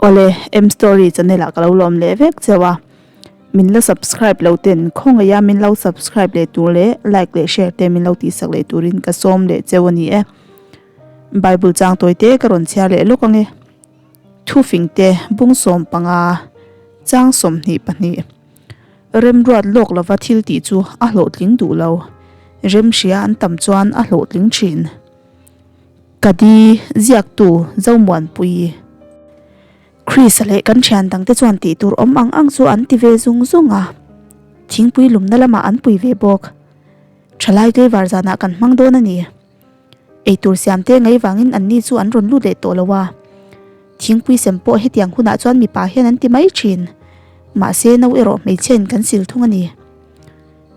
Awle, M Story channel ah ka lo lawm leh vek cheu a, min la subscribe lo ten khawngaih a min lo subscribe leh tur leh like leh share te min lo tihsak leh turin ka sawm leh cheu a ni e. Bible chang tawi te ka rawn chhiar leh lawk ange. Thufing te bung 15 chang 22. Remruat lawk lova thil tih chu a hlawhtling duh lo, remhria an tam chuan a hlawhtling thin. Ka di ziaktu Zomuanpui. Chris-a leh kan thian dangte chuan tih tur awm ang ang chu an ti ve zung zung a, thingpui lumna lamah an pui ve bawk. Thalai Tleivar zanah kan hmang dawn a ni. Eitur siamte ngei vangin anni chu an rawn lut leh tawh lo a. Thingpui sem pawh hetiang hunah chuan mipa hian an ti mai thin. Mahse no erawh hmeichhiain kan sil thung a ni.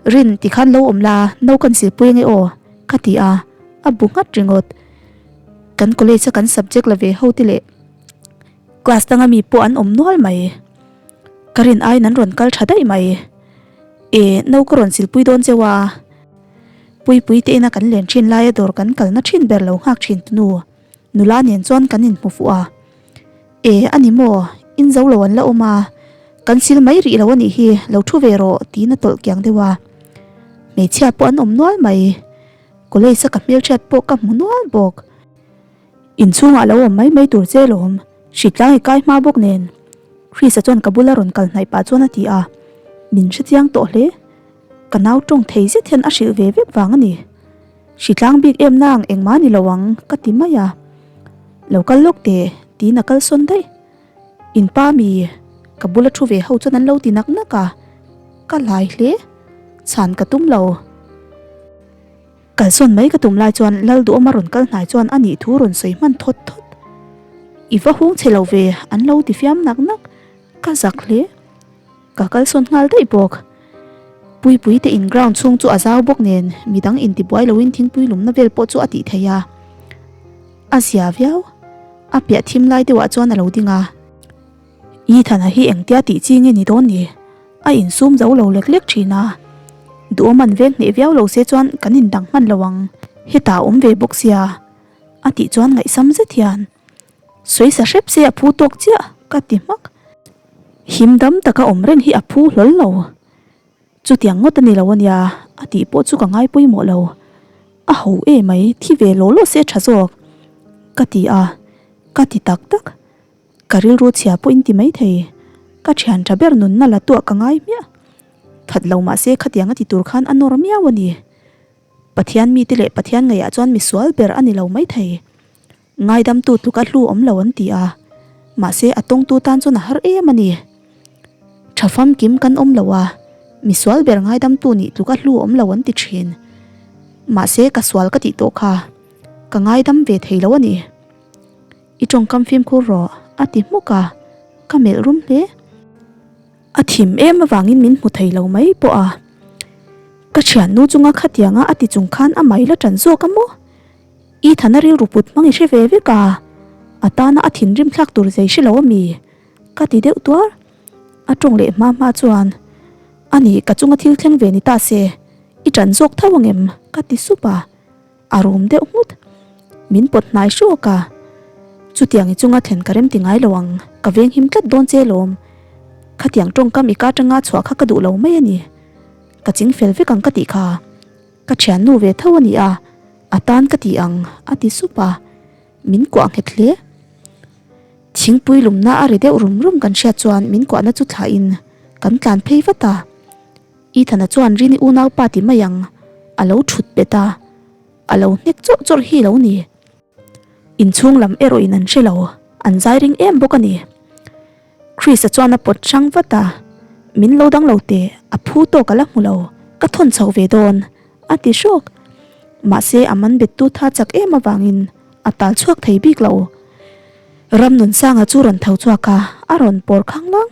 Rin, tikhan lo awm la, no kan silpui ange aw, ka ti a, a bu nghat ringawt. Kan college a kan subject la ve ho te leh class danga mi pawh an awm nual mai. Ka rin aiin an rawn kal tha daih mai. E, no ka rawn silpui dawn cheu a. Puipui te ina kan len thin laia dawr kan kalna thin ber lo nghak thin tunu nula nen chuan kan inhmu fuh a. E, a ni maw? In zo lo an la awm a, kan sil mai rih lo a nih hi, lo thu ve rawh, tiin a tawlh kiang deuh a. Hmeichhia pawh an awm nual mai. College a ka hmelhriat pawh ka hmu nual bawk. Inchhungah lo awm mai mai tur che lawm, hritlang i kai hma bawk nen. Chris-a chuan ka bula rawn kal hnaih pah chuan a ti a, min hrechiang tawh hle. Ka nau tawng thei zet hian a hrilh ve vek vang a ni. Hritlang bik em nang engmah ni lo ang ka ti mai a. Lo kal lawk teh tiin a kal sawn daih. In pa mi ka bula thu ve ho chuan an lo ti nak nak a, ka lai hle. Chhan ka tum lo. Kal sawn mai ka tum lai chuan Lalduhawma rawn kal hnai chuan a nih thu rawn sawi hman thawt thawt. I va hung che lo ve an lo ti fiam nak nak. Ka zak hle. Ka kal sawn nghal daih bawk. Puipui te in ground chhung chu a zau bawk nen midang intibuai loin thingpui lumna vel pawh chu a tih theih a. A zia viau. A piah thim lai deuhah chuan a lo ding a. Ethan-a hi engtia tih chi nge ni dawn ni? A insum zo lo lek lek thin a. Duhawm an veng hneh viau lo se chuan kan indang hman lo ang. Hetah a awm ve bawk sia. A tih chuan ngaihsam zet hian. Sawi sa hrep se a phu tawk chiah ka ti hmak. Him dam taka awm reng hi a phu hlawl lo. Chutiang ngawt a ni lo ania a tih pawh chu ka ngai pawimawh lo. A ho e mai thi ve law law se tha zawk ka ti a, ka ti tak tak. Ka rilru chhia pawh in ti mai thei. Ka thian tha ber nunna la tuah ka ngai hmiah. That lo mahse khatiang a ti tur khan a nawr miau a ni. Pathian mite leh Pathian ngeiah chuan misual ber a ni lo mai thei. Ngaidamtu tluk a hlu awm lo an ti a, mahse a tawngtu tan chuan a har em a ni. Tha famkim kan awm lo a, misual ber ngaidamtu nih tluk a hlu awm lo an ti thin. Mahse ka sual ka tih tawh kha, ka ngaidam ve thei lo a ni. I tawngkam fimkhur rawh, a ti hmuk a, ka melh rum hle. A thim em avangin min hmu thei lo mai pawh a, ka thiannu chunga khatianga a ti chung khan a mai la tan zawk a maw? I thana rilru put hmang i hre ve vek a, a tana a thinrim thlak tur zei hre lo a mi? Ka ti deuh tuar. A tawng leh hma hma chuan, A nih, ka chunga thil thleng ve ni ta se, i ṭan zawk tho ang em? Ka ti sup a, a rum deuh nghut. Min pawt hnai hrawk a, Chutiang i chunga thlen ka rem ti ngai lo ang, ka venghim tlat dawn che lawm. Khatiang tawngkam i ka atanga chhuah kha ka duh lo mai a ni. Ka ching fel vek ang ka tih kha. Ka thiannu ve tho a ni a, a tan ka ti ang, a ti sup a, min kuah nghet hle. Thingpui lumna a ri deuh rum rum kan hriat chuan min kuahna chu thlahin kan tlan phei vat a. Ethan-a chuan Rini unaupa ti mai ang, a lo thut bet a, a lo hnek chawrh chawrh hi lo ni. Inchhung lam erawhin an hre lo, an zai ring em bawk a ni. Chris-a chuan a pawt hrang vat a, Min lo dang lo teh, a phu tawk a la hmu lo, ka thawn chho ve dawn, a ti hrawk. Mahse a man bettu tha chak em avangin a tal chhuak thei bik lo. Ramnunsanga chu rawn tho chhuak a, a rawn pawr khang lang.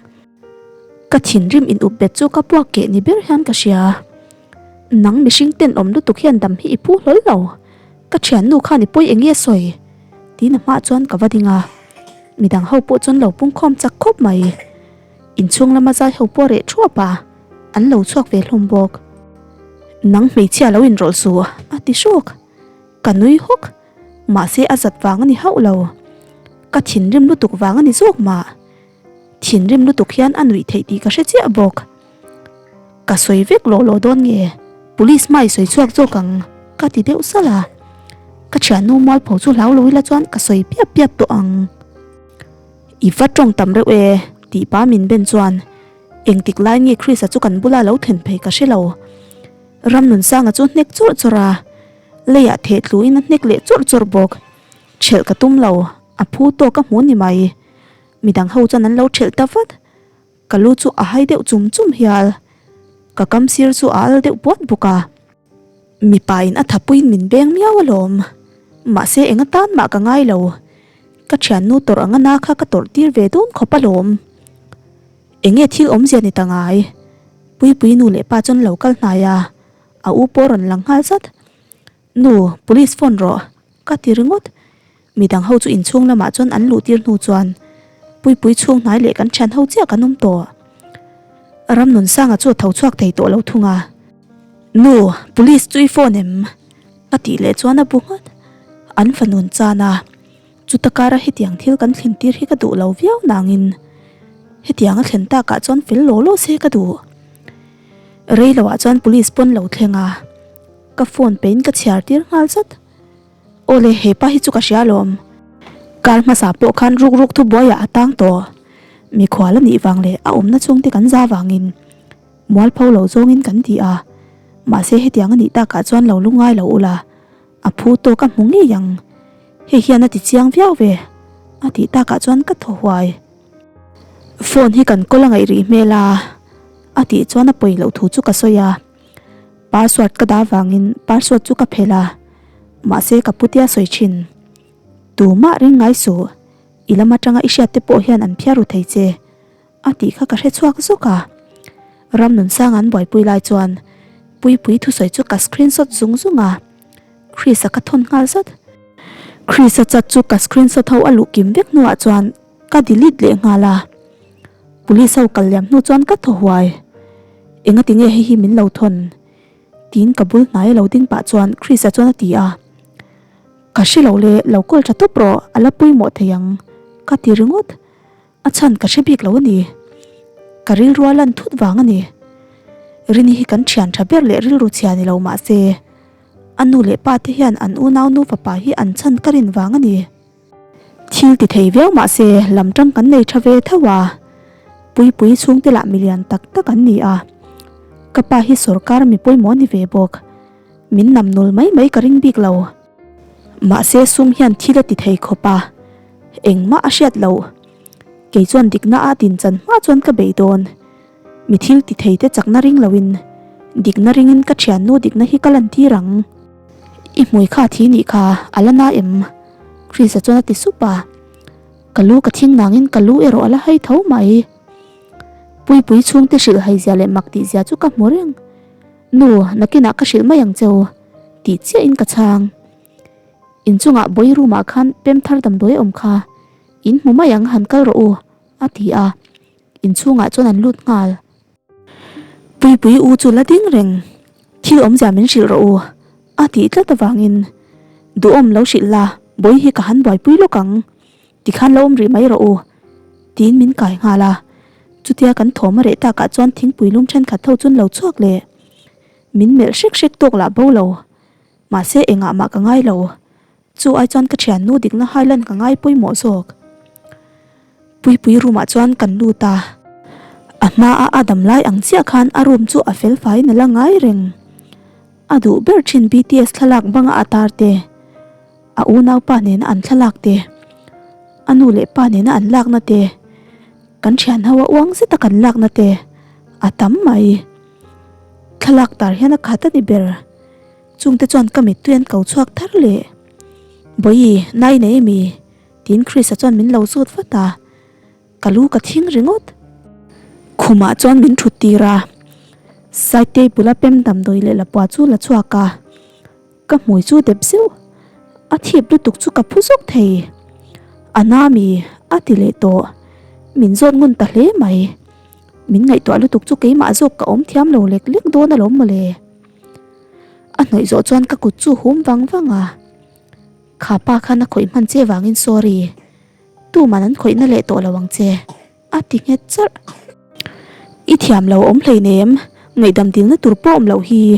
Ka thinrim in up bet chu ka puak keh ni ber hian ka hria. Nang mihring tenawm lutuk hian dam hi i phu hlawl lo. Ka thiannu khan i pawi eng nge sawi? Tiin a hmaah chuan ka va ding a. Midang ho pawh chuan lo pungkhawm chak khawp mai. Inchhung lama zai ho pawh a reh thuap a, an lo chhuak ve hlawm bawk. Nang hmeichhia lo inrawlh suh a ti hrawk. Ka nui hawk. Mahse a zat vang a ni hauh lo. Ka thinrim lutuk vang a ni zawk mah. Thinrim lutuk hian a nuih theih tih ka hre chiah bawk. Ka sawi vek lawh lawh dawn nge? Police hmai sawi chhuak zawk ang ka ti deuh salh a. Ka thiannu mualpho chu hlau lo ila chuan ka sawi piap piap tawh ang. I va tawng tam reuh e tih pa min ben chuan engtik lai nge Chrisa chu kan bula lo thlen phei ka hre lo. Ramnunsanga chu hnek chawrh chawrh a, leiah theh tluin a hnek leh chawrh chawrh bawk. Ṭhelh ka tum lo, a phu tawk a hmu ni mai. Midang ho chuan an lo ṭhelh ta vat. Ka lu chu a hai deuh chum chum hial. Ka kam sir chu a al deuh puat bawk a. Mipa in a thapuiin min beng miau alawm. Mahse eng atan mah ka ngai lo. Ka thiannu tawrh anga na kha ka tawrh tir ve dawn khawp alawm. Enge thil awmzia ni ta ngai? Puipui nu leh pa chuan lo kal hnai a, a u pawh rawn lang nghal zat. Nu, police phone rawh, ka ti ringawt. Midang ho chu inchhung lamah chuan an luh tir hnu chuan Puipui chhung hnai leh kan thian ho chiah kan awm tawh. Ramnunsanga chu a tho chhuak thei tawh lo thung a. Nu, police chu i phone em? Ka tih leh chuan a bu nghat. An fanun chan a, chuta kara hetiang thil kan thlen tir hi ka duh lo viau nangin hetiang a thlen takah chuan fel law law se ka duh. Rei loah chuan police pawn lo thleng a. Ka phone pein ka chhiar tir nghal zat. Awle hepa hi chu ka hria alawm. Kar hmasa pawh khan ruk ruk thu buaiah a tang tawh. Mikhual a nih vang leh a awmna chhungte kan za vangin mualpho lo zawngin kan ti a. Mahse hetiang a nih takah chuan lo lungai lo ula, a phu tawk a hmu ngei ang. Hei hian a ti chiang viau ve a tih takah chuan ka thaw huai. Phone hi kan kawl a ngaih rih hmel a, a tih chuan a pawi loh thu chu ka sawi a. Password ka dah vangin password chu ka phelh a, mahse ka putia sawi thin. Tumah ring ngai suh, i lam atanga i hriat te pawh hian an phiar ru thei che, a tih kha ka hre chhuak zawk a. Ramnunsanga an buaipui lai chuan Puipui thusawi chu ka screenshot zung zung a, Chris-a ka thawn nghal zat. Chris-a chat chu ka screenshot ho a luh kim vek hnuah chuan ka delete leh nghal a. Police ho kal liam hnu chuan ka thaw huai. Engati nge hei hi min lo thawn? Tiin ka bul hnai a lo ding pah chuan Chris-a chuan a ti a. Ka hre lo le, lo call tha tawp rawh, a la pawimawh thei ang ka ti ringawt. A chhan ka hre bik lo a ni. Ka rilru a lan thut vang a ni. Rini hi kan thian tha ber leh rilru chhia ni lo mah se, a nu leh pa te hian an unau nu fapa hi an chhan ka rin vang a ni. Thil ti thei viau mah se lam tang kan nei tha ve tho a, Puipui chhungte lah milian tak tak an ni a, ka pa hi sawrkar mi pawimawh ni ve bawk, min nam nul mai mai ka ring bik lo. Mahse sum hian thil a ti thei khawp a, engmah a hriat loh. Kei chuan dikna a din chan hma chuan ka bei dawn, mi thil ti thei te chakna ring loin dikna ringin ka thiannu dikna hi ka lantir ang. I hmui kha thi nih kha a la na em? Chris-a chuan a ti sup a. Ka lu ka thing nangin ka lu erawh a la hai tho mai. Puipui chhungte hrilh hai zia leh mak tih zia chu ka hmu reng. Nu, nakinah ka hrilh mai ang cheu tih chiahin ka chhang. Inchungah bawi room ah khan pem thar damdawi a awm kha. In hmu mai ang han kal rawh u a ti a. Inchhungah chuan an lut nghal. Puipui u chu la ding reng, thil awmzia min hrilh rawh u, a tih tlat avangin, Duhawm lo hrilh la, bawi hi ka han buaipui lawk ang, tikhan lo awm rih mai rawh u, tiin min kai nghal a. Chutia kan thawm a reh takah chuan thingpui lum thenkhat ho chuan lo chhuak leh min melh hrek hrek tawk lah bo lo, mahse engah mah ka ngai lo. Chu ai chuan ka thiannu dikna hai lan ka ngai pawimawh zawk. Puipui room ah chuan kan lut a, a hma a a dam lai ang chiah khan a room chu a fel faiin a la ngai reng. A duh ber thin BTS thlalak banga a tar te, a unaupa nena an thlalak te, a nu leh pa nena an lakna te, kan thian ho a uang zeta kan lakna te a tam mai. Thlalak tar hian a khat a ni ber. Chungte chuan ka mittui an ko chhuak thar leh. Bawihi, nai nei ami? Tiin Chris-a chuan min lo zut vat a, ka lu ka thing ringawt. Khumah chuan min thut tir a, side table a pem damdawi leh lapua chu la chhuak a, ka hmui chu dep zeuh. A thip lutuk chu ka phu zawk thei. A na mi? A ti leh tawh. Min zawt ngun ta hle mai. Min ngaihtuah lutuk chu keimah zawk ka awm thiam lo lek lek dawn alawm mawle. A hnawih zawh chuan ka kut chu hum vang vang a, Kha pa khan a khawih hman che vangin sorry. Tuman an khawihna leh tawh lo ang che, a ti nghet charh. I thiam lo awm hleinem, ngaihdam dilna tur pawh awm loh hi,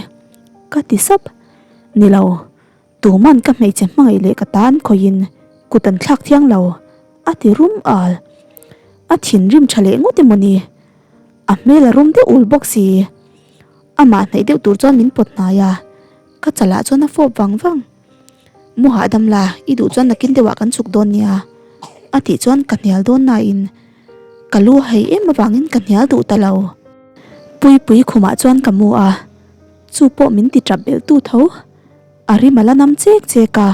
ka ti sap. Ni lo, tuman ka hmeichhe hmangaih leh ka tan khawihin kut an thlak thiang lo, a ti rum al. A thinrim tha leh ngawt emaw ni? A hmel a rum deuh ul bawk si. Amah hnaih deuh tur chuan min pawt hnai a, ka chalah chuan a fawp vang vang. Mu hahdam la, i duh chuan nakin deuhah kan chhuk dawn nia, a tih chuan ka hnial dawn nain ka lu a hei em avangin ka hnial duh ta lo. Puipui khumah chuan ka mu a, chu pawh min ti tap belh tu tho. A rim a la nam chek chek a,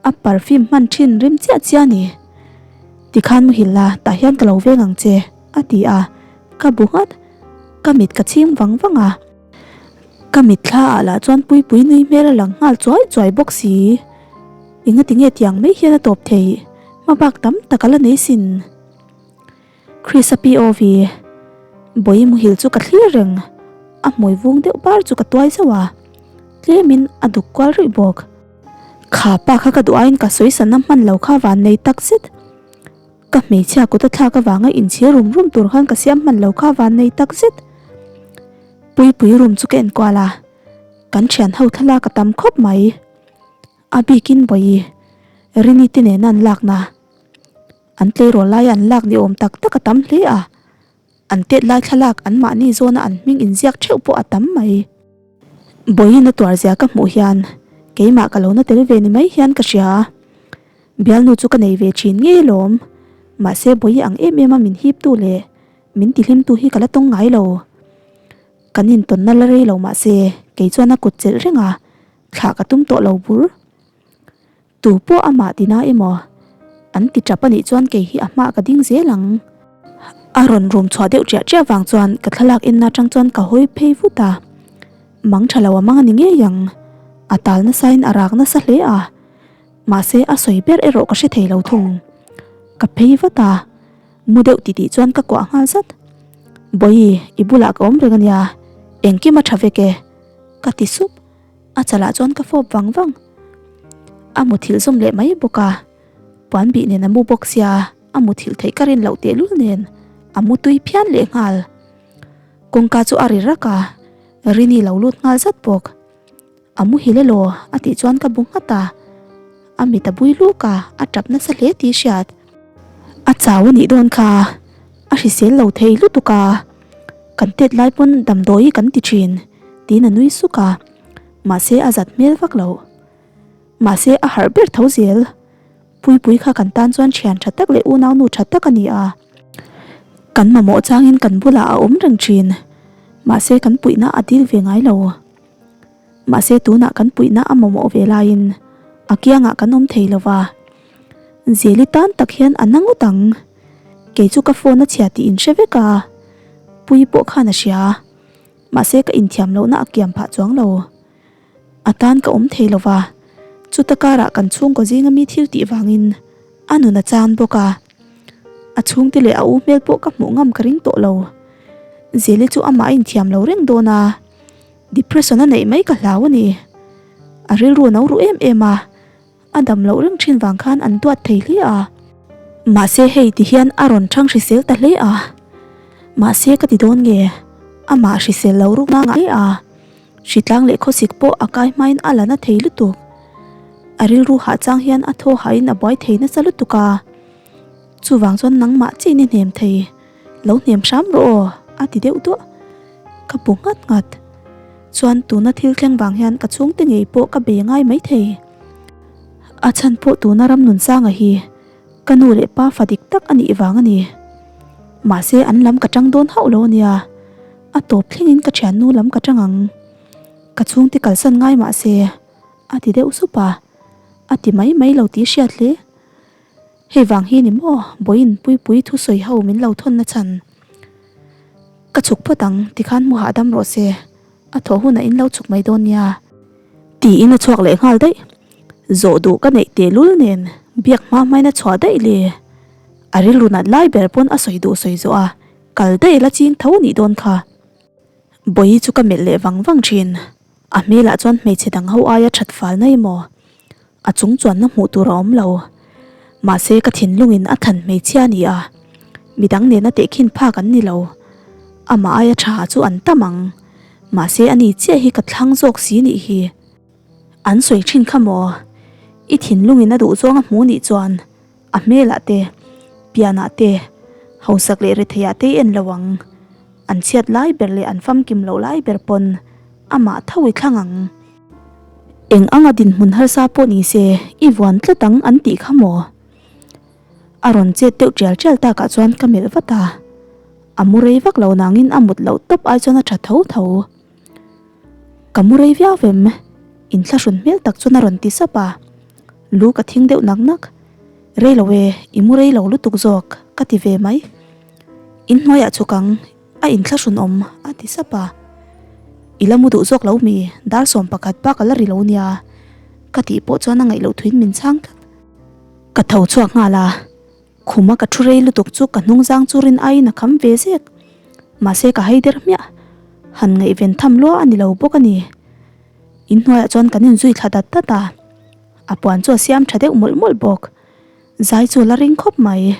a perfume hman thin rim chiah chiah a ni. Tikhan muhil la, tah hian ka lo veng ang che, a ti a, ka bu nghat. Ka mit ka chhing vang vang a. Ka mitthla ah lah chuan Puipui nui hmel a lang nghal chuai chuai bawk si. Engati nge tiang mai hian a tawp theih? Hma bak tam tak a la nei sin. Chrisa POV Bawi muhil chu ka thlir reng. A hmui vung deuh bar chu ka tuai zauh a. Tlemin a duk kual ruih bawk. Kha pa kha ka duh aiin ka sawi sana hman lo kha van nei tak zet. Ka hmeichhia kut a thlak avanga inchhir rum rum tur khan ka siam hman lo kha van nei tak zet. Puipui room chu ka enkual a, kan thian ho thlalak a tam khawp mai. A bikin Bawi Rini te nena an lakna, an tleirawl laia an lak ni awm tak tak a tam hle a, an tet lai thlalak an mahni zawna an hming inziak theuh pawh a tam mai. Bawiin a tuar zia ka hmuh hian keimah ka lo na tel ve ni mai hian ka hria. Bialnu chu ka nei ve thin ngei alawm, mahse Bawi ang em em a min hiptu leh min tihlimtu hi ka la tawng ngai lo. Kan intawnna la rei lo mahse kei chuan a kut chelh reng a, thlah ka tum tawh lo bur. Tu pawh amah tina emaw an ti tap anih chuan kei hi a hmaah ka ding zel ang. A rawn rum chhuah deuh chiah chiah vang chuan ka thlalak enna atang chuan ka hawi phei vut a. Mang tha lo a mang a ni ngei ang. A tal nasain a rak nasa hle a. Mahse a sawi ber erawh ka hre thei lo thung. Ka phei vat a, mu deuh titih chuan ka kuah nghal zat. Bawi, i bulah ka awm reng ania, engkim a tha vek e, ka ti sup. A chalah chuan ka fawp vang vang. A muthilh zawm leh mai bawk a, puan bih nen a mu bawk sia, a muthilh theih ka rin loh tehlul nen a mu tui phian leh nghal. Kawngka chu a ri rak a, Rini lo lut nghal zat bawk. A muhil elaw a tih chuan ka bu nghat a, a mit a bui luk a, a tap nasa hle tih hriat. A chau a nih dawn kha, a hrisel lo thei lutuk a, kan tet lai pawn damdawi kan ti thin tiin a nui suk a, mahse a zat hmel vak loh. Mahse a harh ber tho zel. Puipui kha kan tan chuan thian tha tak leh unaunu tha tak a ni a. Kan mamawh changin kan bulah a awm reng thin, mahse kan puihna a dil ve ngai lo. Mahse tunah kan puihna a mamawh ve laiin a kiangah kan awm thei lo va. Zeli tan tak hian a na ngawt ang. Kei chu ka phone a chhia tih in hre vek a, Puii pawh khan a hria. Mahse ka inthiam lohna a kiam phah chuang lo. A tan ka awm thei lo va, chuta karah kan chhungkaw zinga mi thil tih vangin a nun a chan bawk a. A chhungte leh a u hmel pawh ka hmuh ngam ka ring tawh lo. Zeli chu amah a inthiam lo reng dawn a. Depression a neih mai ka hlau a ni. A rilru a no ruh em em a, a dam loh reng thin vang khan an duat thei hle a. Mahse hei ti hian a rawn thang hrisel ta hle a. Mahse ka ti dawn nge, amah hrisel lo ruk nang hle a. Hritlang leh khawsik pawh a kai hmain a la na thei lutuk. A rilru hah chang hian a thaw hahin a buai thei nasa lutuk a. Chuvang chuan nangmah chiin i hnem thei. Lo hnem hram rawh aw, a ti deuh duah. Ka bu nghat nghat. Chuan tuna thil thleng vang hian ka chhungte ngei pawh ka bei ngai mai thei. A chhan pawh tuna ram Nunsanga hi ka nu leh pa fa dik tak a nih vang a ni. Mahse an lam ka tang dawn hauh lo a nia. A tawp thlengin ka thiannu lam ka tang ang. Ka chhungte kalsan ngai mahse a ti deuh sup a. A ti mai mai lo tih hriat hle. Hei vang hi ni maw Bawiin Puipui thusawi ho min lo thawn na chhan. Ka chhuk phawt ang tikhan hmu hahdam rawh se, a thawh hunah in lo chhuk mai dawn nia. Tiin a chhuak leh nghal daih. Zawh duh ka neih tehlul nen biak hma hmain a chhuah daih le. A rilru nat lai ber pawn a sawi duh sawi zawh a, kal daih la ching tho anih dawn kha. Bawihi chu ka melh leh vang vang thin. A hmelah chuan hmeichhe dang ho aia that fal na emaw? A chung chuanna hmuh tur a awm lo. Mahse ka thinlungin a thlan hmeichhia a ni a, midang nena tehkhin phak an ni lo. Amah aia tha chu an tam ang. Mahse ani chiah hi ka thlang zawk si nih hi. An sawi thin kha maw? I thinlungin a duh zawng a hmu nih chuan a hmelah te, pianah te, hausak leh retheiah te i en lo ang. An chhiat lai ber leh an famkim loh lai ber pawn amah tho i thlang ang. Eng anga dinhmun harsa pawh ni se i vuan tlat ang an tih kha maw? A rawn chet deuh tial tial takah chuan ka melh vat a, a mu rei vak lo nangin a mut loh tawp ai chuan a tha tho tho. Ka mu rei viau vem, inthlahrun hmel tak chuan a rawn ti sap a, lu ka thing deuh nak nak. Rei lo e, i mu rei lo lutuk zawk ka ti ve mai. Inhnuaiah chhuk ang. A inthlahrun awm, a ti sap a. I la mu duh zawk lo mi, dar 11 bak a la ri lo nia, ka tih pawh chuan a ngaih loh thuin min chhang tlat. Ka tho chhuak nghal a, khuma ka thu rei lutuk chu ka hnung zang chu rin aiin a kham ve zek. Mahse ka hai der hmiah, han ngaihven tham lua a ni lo bawk a ni. Inhnuaiah chuan kan inzui thla dat dat a, a puan chu a siam tha deuh mawlh mawlh bawk. Zai chu la ring khawp mai.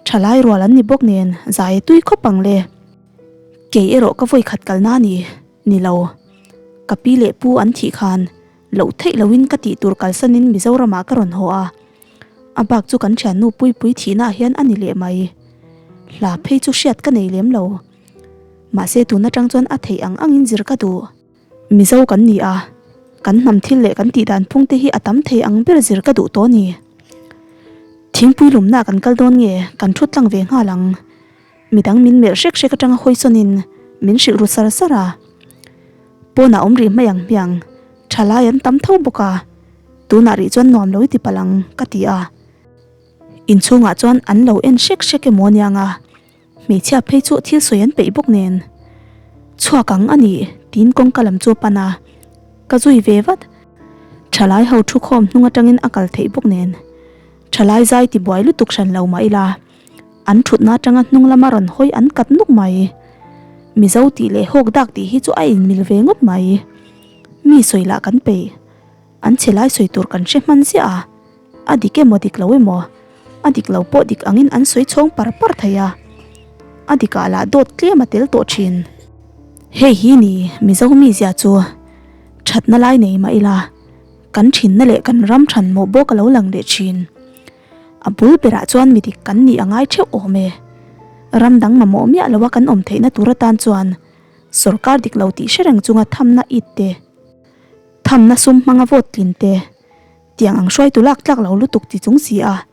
Thalai rual an ni bawk nen zai a tui khawp ang le. Kei erawh ka vawi khat kalna a ni, ni lo. Ka pi leh pu an thih khan loh theih loin ka tih tur kalsanin Mizoramah ka rawn haw a. A bak chu kan thiannu Puipui thihnaah hian a ni leh mai. Hla phei chu hriat ka nei lem lo. Mahse tun atang chuan a theih ang angin zir ka duh. Mizo kan ni a, kan hnam thil leh kan tih dan phung te hi a tam thei ang ber zir ka duh tawh a ni. Thingpui lumna kan kal dawn nge kan thut tlang ve nghal ang. Midang min melh hrek hrek atanga hawi sawnin min hrilh ru sar sar a. Pawnah awm rih mai ang hmiang, thalai an tam tho bawk a, tunah rih chuan nuam lo i ti palh ang ka ti a. Inchhungah chuan an lo en hrek hrek emaw aniang a. Hmeichhia phei chu thil sawi an peih bawk nen chhuak ang a nih tiin kawngka lam chu a pan a, ka zui ve vat. Thalai ho thu khawm hnung atangin a kal theih bawk nen thalai zai ti buai lutuk hran lo mah ila an thutna atanga hnung lama rawn hawi an kat nuk mai. Mizo tih leh hawk dak tih hi chu a inmil ve ngawt mai. Mi sawi lah kan peih. An chhe lai sawi tur kan hre hman ziah a. A dik emaw dik lo emaw, a dik lo pawh dik angin an sawi chhawng par par thei a, a dikah lah dawt tlem a tel tawh thin. Hei hi ni Mizo mizia chu thatna lai nei mah ila, kan thinna leh kan ram than mawh bawk a lo lang leh thin. A bul berah chuan mi dik kan nih a ngai theuh awm e. Ram dang mamawh miah loa kan awm theihna tur atan chuan sorkar dik lo tih hre reng chunga thamna it te, thamna sum hmanga vote tlin te, Tiang ang hruaitu lak tlak lo lutuk ti chung si a,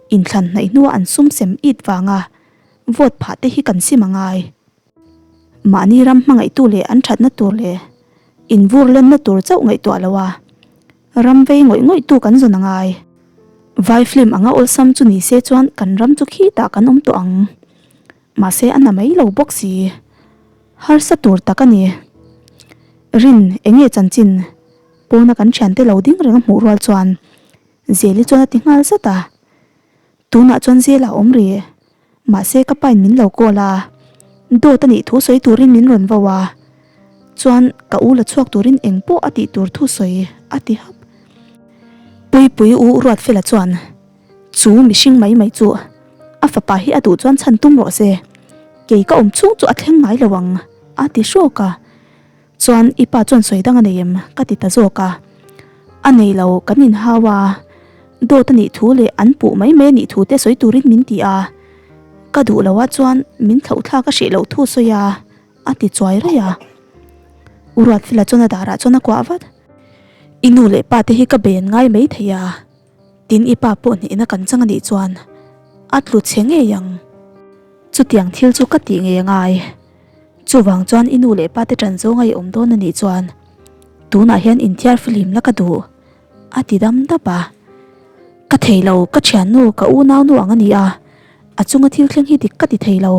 inthlan hnaih hnua an sum sem it vanga vote phah te hi kan sim a ngai. Mahni ram hmangaihtu leh an thatna tur leh invur lenna tur chauh ngaihtuah lo a, ram vei ngawih ngawihtu kan zawn a ngai. Vai film anga awlsam chu ni se chuan kan ram chu khitah kan awm tawh ang. Mahse a na mai lo bawk si. Harsa tur tak a ni. Rin, enge chanchin? Pawna kan thiante lo ding reng a hmuh rual chuan Zeli chuan a ti nghal zat a, Tunah chuan Zela a awm rih, mahse ka pain min lo call a, dawt a nih thu sawi turin min rawn vo a, chuan ka u la chhuak turin eng pawh a tih tur thu sawi a ti hap. Puipui u Ruatfela chuan chu mihring mai mai chu a fapa hi a duh chuan chhan tum rawh se, kei ka awm chhung chu a thleng ngai lo ang a ti hrawk a. Chuan i pa chuan sawi dang a nei em? ka ti ta zawk a. A nei lo, kan inhau a, dawt a nih thu leh an puh mai mai a nih thu te sawi turin min ti a. Ka duh lo a chuan min thlauh thlak a hreh loh thu sawi a, a ti chuai raih a. U Ruatfela chuan a darah chuan a kuah vat. I nu leh pa te hi ka ben ngai mai thei a, tin i pa pawh hnehna kan chang a nih chuan a tlu chhe ngei ang. Chutiang thil chu ka tih ngei a ngai. Chuvang chuan i nu leh pa te ṭan zawnga i awm dawn a nih chuan tunah hian inthiar fihlim la ka duh, a ti dam dap a. Ka thei lo, ka thiannu, ka unaunu ang a ni a, a chunga thil thleng hi dik ka ti thei lo.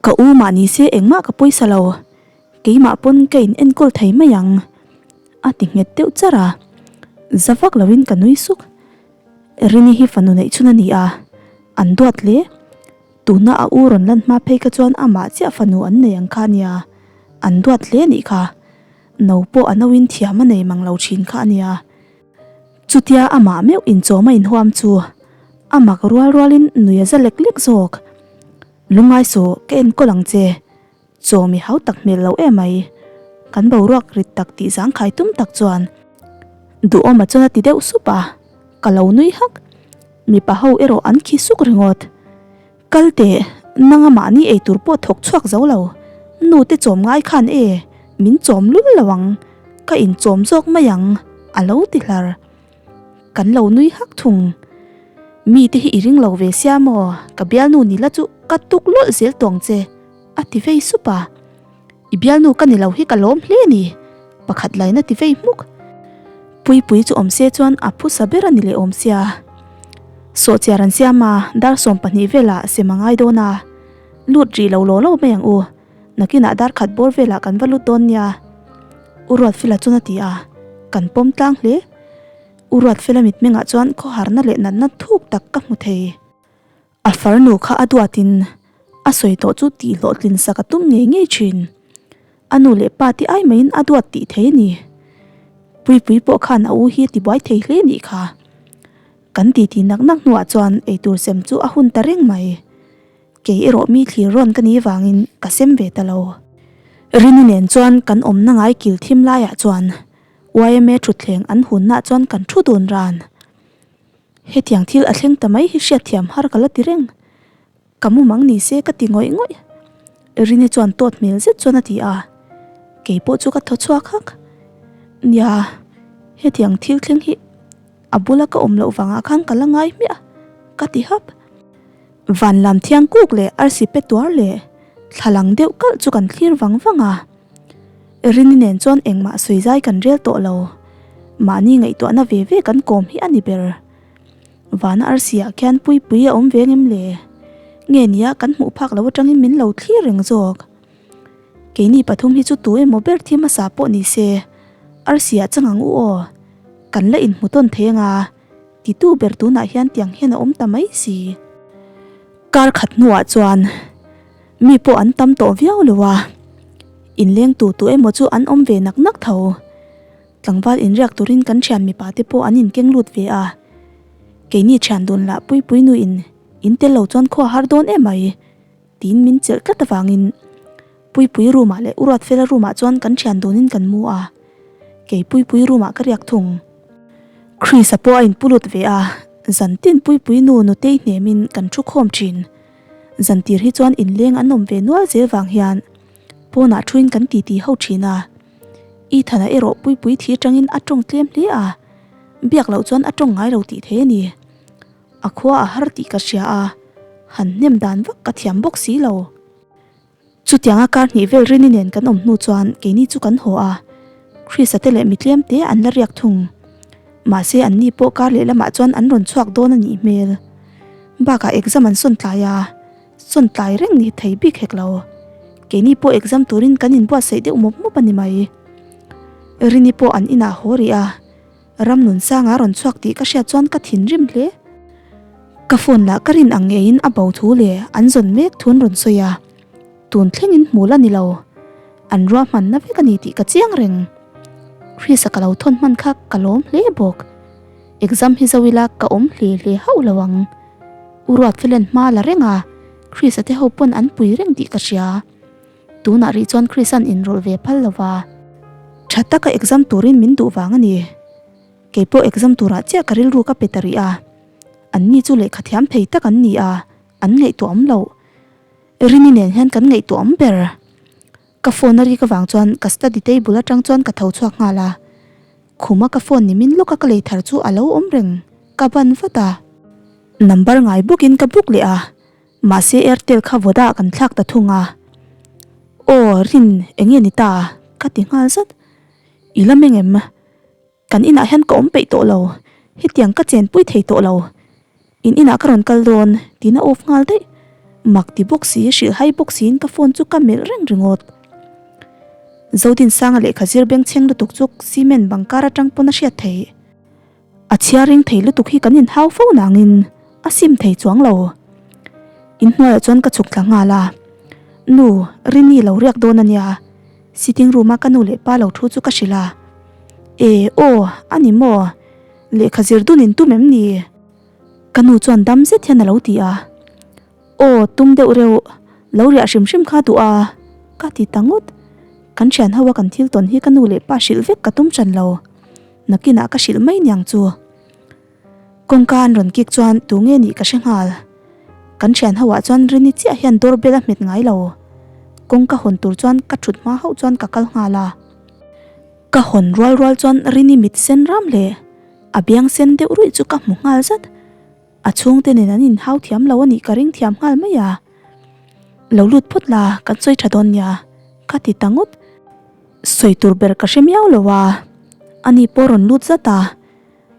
Ka u mah ni se engmah ka pawisa lo, keimah pawn ka in enkawl thei mai ang, a ti nghet deuh char a. Za vak loin ka nui suk. Rini hi fanu neih chhun a ni a, an duat hle. Tuna a u rawn lan hma phei kha chuan amah chiah fanu an nei ang kha a nia, an duat hle anih kha. No pawh a no in thiam a nei mang lo thin kha a nia. Chutia amah meuh inchawm a inhuam chu. A mak rual rualin nui a za lek lek zawk. Lungngai suh, ka enkawl ang che. Chaw mi hau tak hmel lo emai. Kan boruak rit tak tih zangkhai tum tak chuan Duhawma chuan a ti deuh sup a, ka lo nui hak. Mipa ho erawh an khi suk ringawt. Kal teh, nanga mahni ei tur pawh thawk chhuak zo lo. Nu te chawm ngai khan e, min chawm lul lo ang, ka inchawm zawk mai ang, a lo ti hlar. Kan lo nui hak thung. Mi te hi i ring lo ve sia maw, ka bialnu ni la chu ka tuk lawlh zel tawng che, a ti vei sup a. I bialnu ka ni lo hi ka lawm hle a ni, pakhat lain a ti vei hmuk. Puipui chu awm se chuan a phusa ber a ni leh awm sia. Sawhchiar an siam a, dar 12 velah sem a ngai dawn a. Lut rih lo law lo mai ang u. Nakinah dar khat bawr velah kan va lut dawn nia. U Ruatfela chuan a ti a, kan pawm tlang hle. U Ruatfela mitmengah chuan khawharna leh natna thuk tak ka hmu thei. A farnu kha a duatin a sawi tawh chu tih hlawhtlin sak a tum ngei ngei thin. A nu leh pa te ai maiin a duat tih thei a ni. Puipui pawh khan a u hi a tibuai thei hle nih kha. Kan titi nak nak hnuah chuan eitur sem chu a hun ta reng mai. Kei erawh mi thlir rawn ka nih vangin ka sem ve ta lo. Rini nen chuan kan awmna ngai kil thim laiah chuan yma thutthleng an hunnaah chuan kan thu dun ran. Hetiang thil a thleng ta mai hi hriatthiam har ka la ti reng. Ka mumang ni se ka ti ngawih ngawih. Rini chuan tawt hmel zet chuan a ti a, kei pawh chu ka thaw chhuak hak. Nia, hetiang thil thleng hi a bula ka awm loh vangah khan ka la ngai hmiah ka ti hap. Van lam thiang kuk leh arsi pe tuar leh thla lang deuh kalh chu kan thlir vang vang a. Rini nen chuan engmah sawi zai kan rel tawh lo. Mahni ngaihtuahna ve ve kan kawm hi a ni ber. Vana arsi ah khian Puipui a awm ve ngem le? Nge nia kan hmuh phak lo atangin min lo thlir reng zawk. Keini pathum hi chu tu emaw ber thi hmasa pawh ni se arsi ah chang ang u aw. Kan la inhmu tawn thei anga. Titu ber tunah hian tiang hian a awm ta mai si. Kar khat hnuah chuan mi pawh an tam tawh viau lo a, inleng tu tu emaw chu an awm ve nak nak tho. Tlangval inriak turin kan thian mipa te pawh an inkeng lut ve a, keini thian dun lah Puipui nuin in tel lo chuan khua har dawn em mai tiin min chelh tlat avangin Puipui room ah leh U Ruatfela room ah chuan kan thian dunin kan mu a, kei Puipui room ah ka riak thung. Chris-a pawh a inpu lut ve a, zantin Puipui nu Nutei hnemin kan thu khawm thin. Zantir hi chuan inleng an awm ve nual zel vang hian pawnah thuin kan titi ho thin a. Ethan-a erawh Puipui thi atangin a tawng tlem hle a, biak loh chuan a tawng ngai lo tih thei a ni. A khua a har tih ka hria a, han hnem dan vak ka thiam bawk si lo. Chutianga kar hnih vel Rini nen kan awm hnu chuan keini chu kan haw a, Chrisa te leh mitlem te an la riak thung. Mahse anni pawh kar leh lamah chuan an rawn chhuak dawn a nih hmel. Bakah exam an sawn tlai a, sawn tlai reng ni thei bik hek lo. Keini pawh exam turin kan inbuatsaih deuh mawp mawp a ni mai. Rini pawh an inah haw rih a. Ramnunsanga rawn chhuak tih ka hriat chuan ka thinrim hle. Ka phone lah ka rin ang ngeiin a bo thu leh an zawn mek thu an rawn sawi a, tun thlengin hmu la ni lo. An ruahmanna vek a ni tih ka chiang reng. Chris-a ka lo thawn hman kha ka lawm hle bawk. Exam hi zo ila ka awm hle hle hauh lo ang. U Ruatfelen hma la reng a, Chris-a te ho pawn an pui reng tih ka hria. Tunah rih chuan Chris-a'n inrawlh ve phal lo va, tha taka exam turin min duh vang a ni. Kei pawh exam turah chiah ka rilru ka pe ta rih a, anni chu lehkha thiam thei tak an ni a, an ngaihtuah awm loh. Rini nen hian kan ngaihtuah awm ber. Ka phone a rik avang chuan ka study table atang chuan ka tho chhuak nghal a, khuma ka phone nimin lawka ka lei thar chu a lo awm reng, ka ban vat a. Number ngai bawkin ka book leh a. Mahse Airtel kha vawdah kan thlak ta thung a. Aw Rin eng nge ni ta? Ka ti nghal zat. I la meng em? Kan inah hian ka awm peih tawh lo. Hetiang ka chenpui thei tawh lo. In inah ka rawn kal dawn tiin a off nghal daih. Mak ti bawk si, hrilhhai bawk siin ka phone chu ka melh reng ringawt. Zodinsanga lehkha zir bengchheng lutuk chu cement bang kar atang pawn a hriat theih. A chhiar ring thei lutuk hi kan inhau fo nangin a sim thei chuang lo. Inhnuaiah chuan ka chhuk thla nghal a, Nu, Rini lo riak dawn a nia, sitting room a ka nu leh pa lo thu chu ka hrilh a. E, aw, a ni maw? Lehkha zir dun in tum em ni? Ka nu chuan dam zet hian a lo ti a. Aw, tum deuh reuh, lo riah hrim hrim kha duh a, ka ti ta ngawt. Kan thian ho a kan thil tawn hi ka nu leh pa hrilh vek ka tum hran lo. Nakinah ka hrilh mai niang chu. Kawngka an rawn kik chuan tu nge nih ka hre nghal. Kan thian ho ah chuan Rini chiah hian door bell a hmet ngai lo. Kawngka hawn tur chuan ka thut hma hauh chuan ka kal nghal a. Ka hawn rual rual chuan Rini mit sen ram leh a biang sen deuh ruih chu ka hmu nghal zat. A chhungte nen an inhau thiam lo a nih ka ring thiam nghal mai a. Lo lut phawt la, kan sawi tha dawn nia, ka ti ta ngawt. Sawi tur ber ka hre miau lo a, ani pawh rawn lut zat a.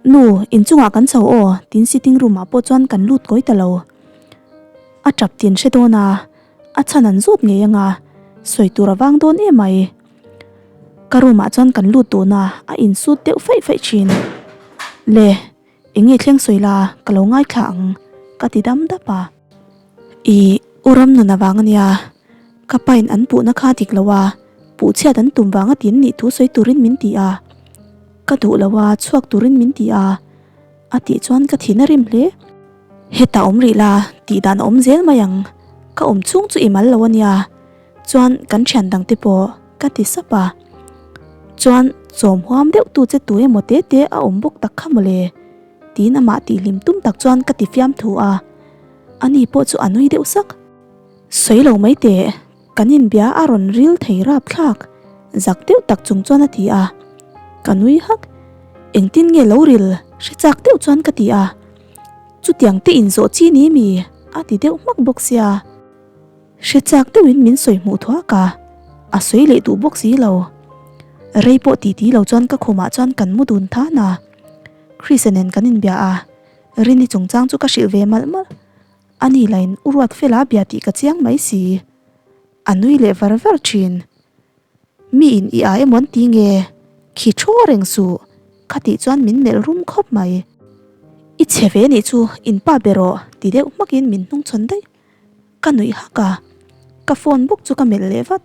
Nu, inchungah kan chho aw, tin sitting room ah pawh chuan kan lut kawi ta lo. A tap tin hre dawn a, a chhan an zawt ngei anga, sawi tur a vang dawn em mai. Ka room ah chuan kan lut dun a, a insut deuh faih faih thin. Le. Eng nge thleng sawi la, ka lo ngaithla ang, ka ti dam dap a. Ih, U Ramnun avang a nia, ka pain an puhna kha dik lo a, puh chhiat an tum vanga tin nih thu sawi turin min ti a, ka duh lo a, chhuak turin min ti a, a tih chuan ka thin a rim hle. Hetah awm rih la, tih dan a awm zel mai ang, ka awm chhung chu i mal lo a nia, chuan kan thian dang te pawh ka ti sap a. Chuan chawm huam deuh tu che tu emaw te te a awm bawk tak kha mawle tiin amah tih hlim tum tak chuan ka ti fiam thu a, ani pawh chu a nui deuh sak. Sawi lo mai teh, kan inbia a rawn ril thei rap thlak zak deuh tak chung chuan a ti a, ka nui hak. Engtin nge lo ril hre chak deuh chuan ka ti a, chutiang te inzawh chi ni mi a ti deuh hmak bawk sia. Hre chak deuhin min sawi hmuh thuak a, a sawi leh duh bawk si lo. Rei pawh ti ti lo chuan ka khumah chuan kan mu dun than a. Chrisa nen kan inbia a, Rini chungchang chu ka hrilh ve malh malh. Ani lain u ruat fela bia tih ka chiang mai si. A nui leh var var thin. Mi in i a emaw an ti nge? Khi thaw reng suh, kha tih chuan min melh rum khawp mai. I chhe ve nih chu in pa be rawh ti deuh hmakin min hnungchhawn daih. Ka nuih hak a, ka phone bawk chu ka melh leh vat.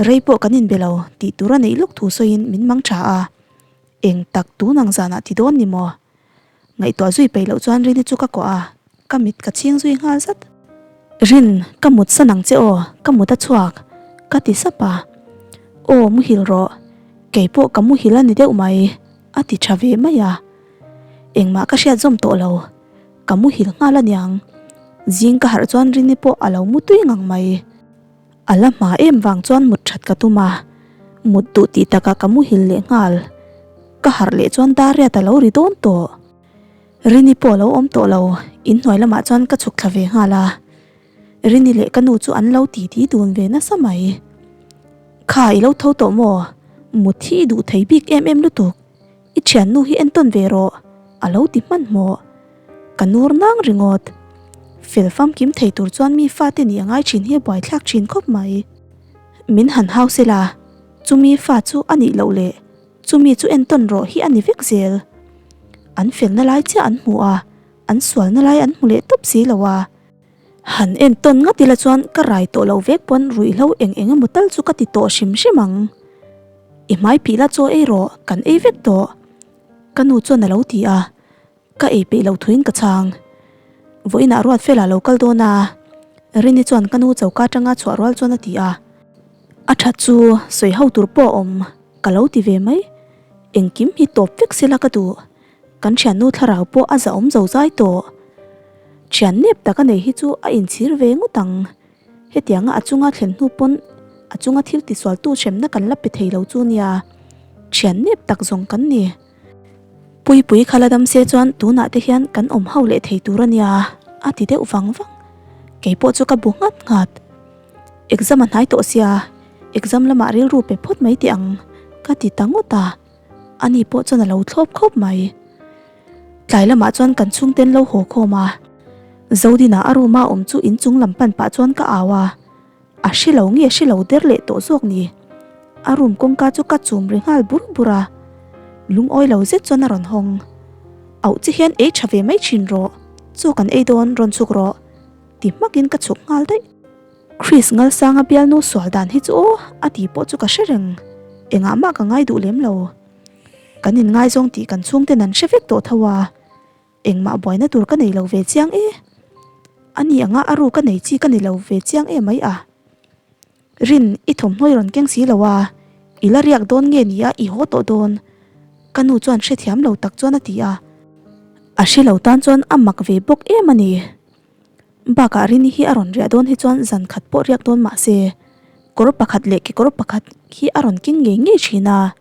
Rei pawh kan inbe lo tih tur a neih lawk thu sawiin min mang tha a, eng tak tun ang zanah ti dawn ni maw? Ngaihtuah zui peih loh chuan Rini chu ka kuah a, ka mit ka chhing zui nghal zat. Rin, ka mut san ang che aw, ka mut a chhuak, ka ti sap a. Aw, muhil rawh, kei pawh ka muhil a ni deuh mai, a ti tha ve mai a. Engmah ka hriat zawm tawh lo. Ka muhil nghal aniang. Zing ka harh chuan Rini pawh a lo mu tui ngang mai. A la hma em vang chuan mut that ka tum a, mut duh tih takah ka muhil leh nghal. Ka harh leh chuan Dariat a lo ri dawn tawh. Rini pawh a lo awm tawh lo, inhnuai lamah chuan ka chhuk thla ve nghal a. Rini leh ka nu chu an lo titi dun ve nasa mai. Kha i lo tho tawh maw? Mut hi i duh thei bik em em lutuk. I thiannu hi entawn ve rawh, a lo ti hmanhmawh. Ka nur nang ringawt. Fel famkim thei tur chuan mi fate nih a ngai thin hi a buaithlak thin khawp mai. Min han hau sela, chumi fa chu a nih loh leh chumi chu entawn rawh hi a ni vek zel. An felna lai chiah an hmu a, an sualna lai an hmu leh tawp si lo a. Han entawn ngat ila chuan ka rai tawh lo vek pawn ruihhlo eng eng emaw tal chu ka ti tawh hrim hrim ang. I hmai phih la chaw ei rawh, kan ei vek tawh. Ka nu chuan a lo ti a, ka ei peih loh thuin ka chhang. Vawiinah ruat fela lo kal dawn a, Rini chuan ka nu choka atanga chhuah rual chuan a ti a. A that chu sawi ho tur pawh a awm, ka lo ti ve mai. Engkim hi tawp vek sela ka duh. Kan thiannu thlarau pawh a zahawm zo zai tawh. Thian nep tak a nei hi chu a inchhir ve ngawt ang. Hetianga a chunga thlen hnu pawn a chunga thil tisualtu hremna kan la pe thei lo chu nia. Thian nep tak zawng kan ni. Puipui kha la dam se chuan tunah te hian kan awm ho leh thei tur a nia, a ti deuh vang vang. Kei pawh chu ka bu nghat nghat. Exam a hnai tawh sia, exam lamah rilru pe phawt mai teh ang, ka ti ta ngawt a. Ani pawh chuan a lo thlawp khawp mai. Tlai lamah chuan kan chhungten lo haw khawm a. Zodina a room a awm chu inchung lam pan pah chuan ka au a. A hre lo nge hre lo der leh tawh zawk ni. A room kawngka chu ka chum ri nghal bur bur a. Lungawi lo zet chuan a rawn hawng. Auh che hian ei tha ve mai thin rawh. Chaw kan ei dawn rawn chhuk rawh. Ti hmakin ka chhuk nghal daih. Chris Ngalsanga bialnu sual dan hi chu aw a tih pawh chu ka hre reng. Engah mah ka ngai duh lem lo. Kan inngaizawng tih kan chhungten an hre vek tawh tho a. Engmah buaina tur ka nei lo ve chiang e. A ni anga a ruk a nei chi ka ni lo ve chiang em mai a. Rin, i thawmhnaw i rawn keng si lo a, i la riak dawn nge ni a i haw tawh dawn? Ka nu chuan hrethiam lo tak chuan a ti a. A hre lo tan chuan a mak ve bawk em a ni. Bakah Rini hi a rawn riah dawn hi chuan zan khat pawh riak dawn mah se, kawr pakhat leh kekawr pakhat hi a rawn keng ngei ngei thin a.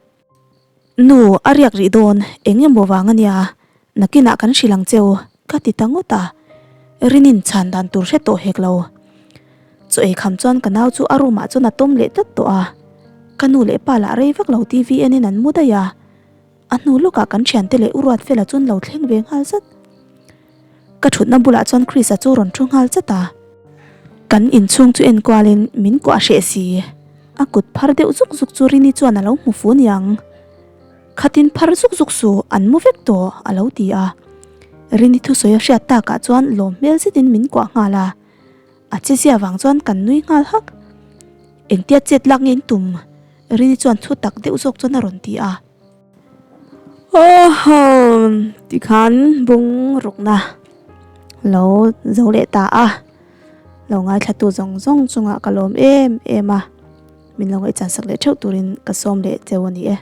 Nu, a riak rih dawn, eng emaw vang a nia, nakinah kan hrilh ang cheu, ka ti ta ngawt a. Rinin chhan dan tur hre tawh hek lo. Chaw ei kham chuan ka nau chu a room ah chuan a tawm leh tlat tawh a. Ka nu leh pa lah rei vak lo TV enin an mu daih a. A hnu lawkah kan thiante leh u Ruatfela chuan lo thleng ve nghal zat. Ka thutna bulah chuan Chris-a chu rawn thu nghal zat a. Kan inchhung chu enkualin min kuah hreh si. A kut phar deuh zuk zuk chu Rini chuan a lo hmu fu niang. Khatin phar zuk zuk suh, an mu vek tawh, a lo ti a. Rini thusawi a hriat takah chuan lawm hmel zetin min kuah nghal a. A chezia vang chuan kan nui nghal hak. Engtia chet lak nge in tum? Rini chuan thu tak deuh zawk chuan a rawn ti a. Aww tikhan bung rukna lo zo leh ta a, lo ngaithlatu zawng zawng chungah ka lawm em em a, min lo ngaihchan sak leh theuh turin ka sawm leh cheu a ni e.